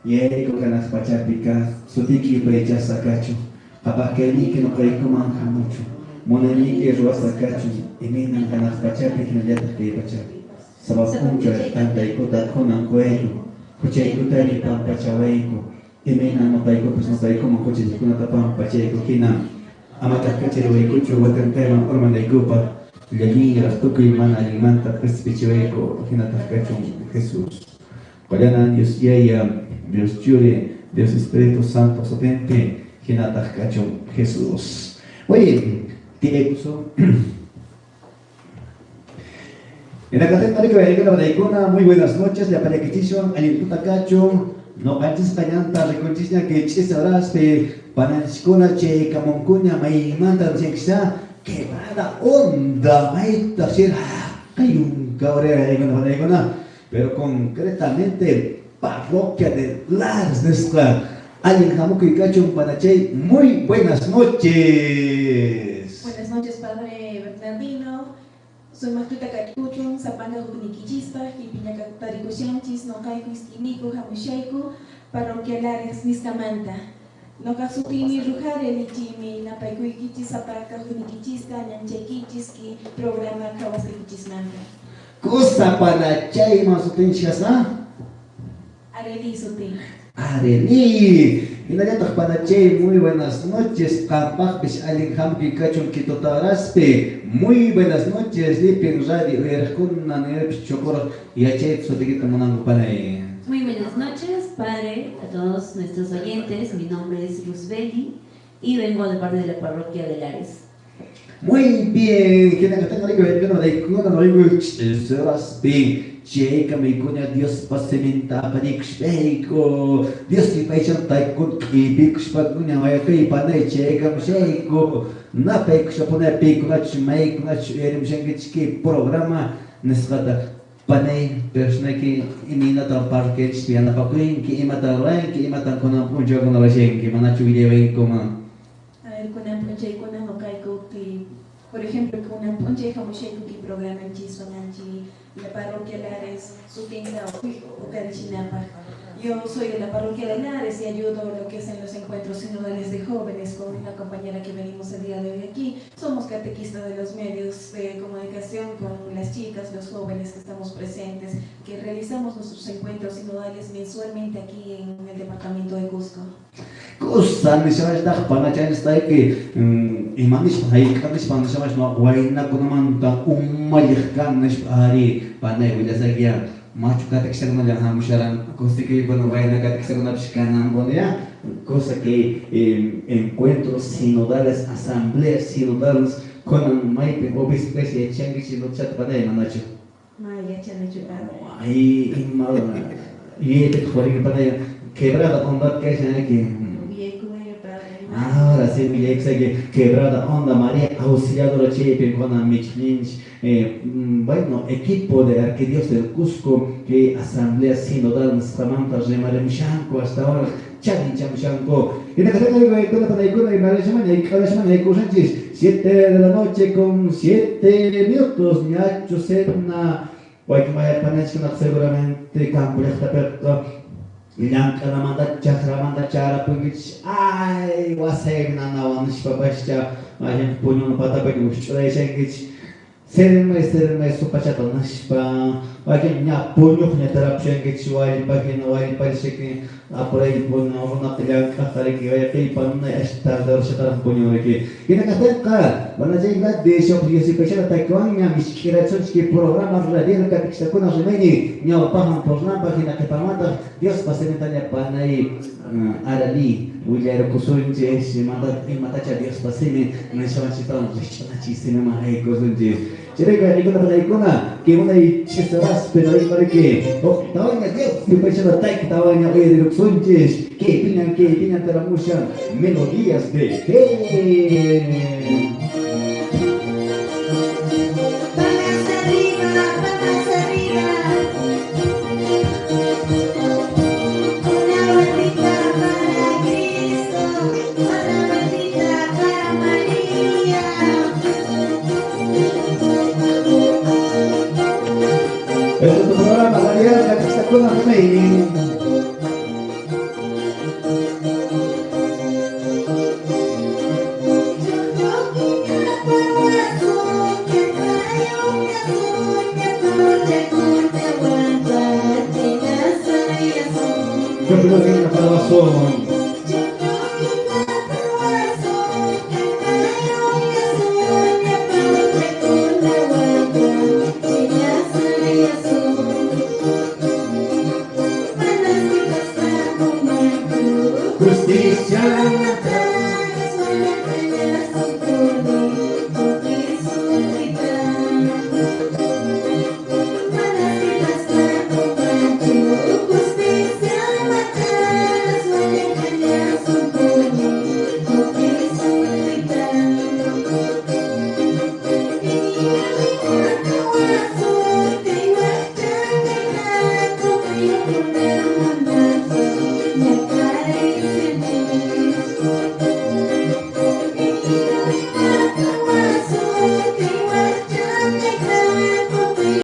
Yayayku hanaq pachapi kaq, sutiyki yupaychasqa kachun, qhapaq kayniyki noqaykuman hamuchun, munayniyki ruwasqa kachun, imaynan hanaq pachapi hinallataq kay pachapi. Sapa p'unchay t'antaykuta kunan qoyayku, huchaykutari pampachawayku, imaynan noqaykupas noqaykuman huchallikunata pampachayku hina. Amataq kachariwaykuchu watanqayman urmanaykupaq, llallinraq tukuy mana allinmanta qespichiwayku, hinataq kachun Jesús. Qollanan Dios Yaya, Dios Churi, Dios Espíritu Santo sutinpi, hinataq kachun Jesús. Oye, tiyaykusun. Muy buenas noches, llapallaykichishwan allin tuta kachun. Noqanchisqa ñanta rikunchisña kay ch'isi horaspi pananchiskuna chaykamunkuña maymanta nishankisha quebrada onda maytaq chay haqayunka urayraykuna panaykuna, pero concretamente parroquia de Lares nisqa allin hamukuy kachun panachay, muy buenas noches. Buenas noches, padre Bernardino. Sumaqtuta kachkuchun sapanka hukniykichispaq, kaypiña tarikushanchis, noqayku iskayniku hamushayku parroquia Lares nisqamanta. Noqaq sutiymi Rujare, lichiymi napaykuykichis sapanka hukniykichista añanchaykichis kay programa qhawasqaykichismanta. Kusa panachayman sutinchis kasqa? Arely sutin. Arely! Hinallataq panachay, muy buenas noches, qampaqpis allin hampi kachun Quitotaraspi. Muy buenas noches, llipin radio uyariqkuna nirpis chuquraq yachayta sutiykita munanku panay. Muy buenas noches, padre, a todos nuestros oyentes. Mi nombre es Luzbeli y vengo de parte de la parroquia de Lares. Muy bien, hina kaqtinqa rikuy ch'isiraspi chayka mikuña Diospa siminta aparikusqayku, Dios yupaychantayku q'ipikuspakuña wayaqey panay chaykamushayku, napaykushapuna pikunachus maykunachus uyarimushankichis kay programa nisqata panay personayki imaynatan parroquianchispi yanapakuyinki, imatan ruwanki, imatan kunan p'unchawkuna ruwashanki, manachu willawankuman? A ver, kunan p'unchaykuna noqayku kay, por ejemplo, kunan p'unchay hamushayku kay programanchiswan anchi la parroquia Lares sutinta uqarichinapaq. Yo soy de la parroquia de Lares y ayudo lo que es en los encuentros sinodales de jóvenes con una compañera que venimos el día de hoy aquí. Somos catequistas de los medios de comunicación con las chicas, los jóvenes que estamos presentes, que realizamos nuestros encuentros sinodales mensualmente aquí en el departamento de Cusco. Kusa nishamashtaq panachanistayki ima nispa hayk'a nispa nishamasht waynakunamanta umalliq kan nispa ari panay willasaykiya machu katequistakunallan hamusharan kusikuy bueno wayna katequistakunapis kananpuni ya kusa kay encuentros sinodales asambleas sinodales kunan maypin obispo kaysi yachashankichis noticiata panay manachu? Mana yachanichu padre. Ay ima yuyaypitaq warinki panay quebrada ondata kashanayki. Willaykuwayqa padre. Ahora sí willaykusayki quebrada onda María Auxiliadora chaypi kunan michiqninchis bueno equipo de arquidiócesis del Cusco kay asamblea sinodal nisqamanta rimarimushanku hasta ahora chaninchamushanku. Hinakasqaykuna panaykuna imaraykuman hayk'arashman haykushanchis 7 de la noche con 7 minutos ñachu cena wakin pananchikkunaqa seguramente campo llaqtapiqa llank'anamanta chakramanta charapunkichis ay wasaymi nanawan nishpapascha mayqinqa puñuna patapi wikch'urayashankichis Sirmay sirmay supachata nishpa, wakin ña puñuqña tarapushankichis wallpa hina wallpallashaki apuray puñu runaqa llank'aqqa riki wayqiypa nunay ashta tardarushataraq puñun riki. Hina kaqtinqa mana chay Gladys huk yusipaychata takiwanña misk'irachisunchis kay programa radial katikistakuna rimaynin ñawpaqman turnanpaq hina qhipanmantaq Diospa simintaña panay Aralí willayrukusunchis imatacha Diospa simin nishawanchistawan rikch'anachiy simiman haykusunchis. Chayrayku ayqikuna panaykuna kay munay ch'isiraspi riki huk tawaña Dios yupaychana taykitawaña uyarirukusunchis kaypiñan kaypiñan taramushan melodías de fe. Patas arriba, patas arriba. Una vueltita para Cristo, otra vueltita para María. Este es tu programa radial Catequistakuna Rimaynin. Chuqlluhina phawasun. Justicia.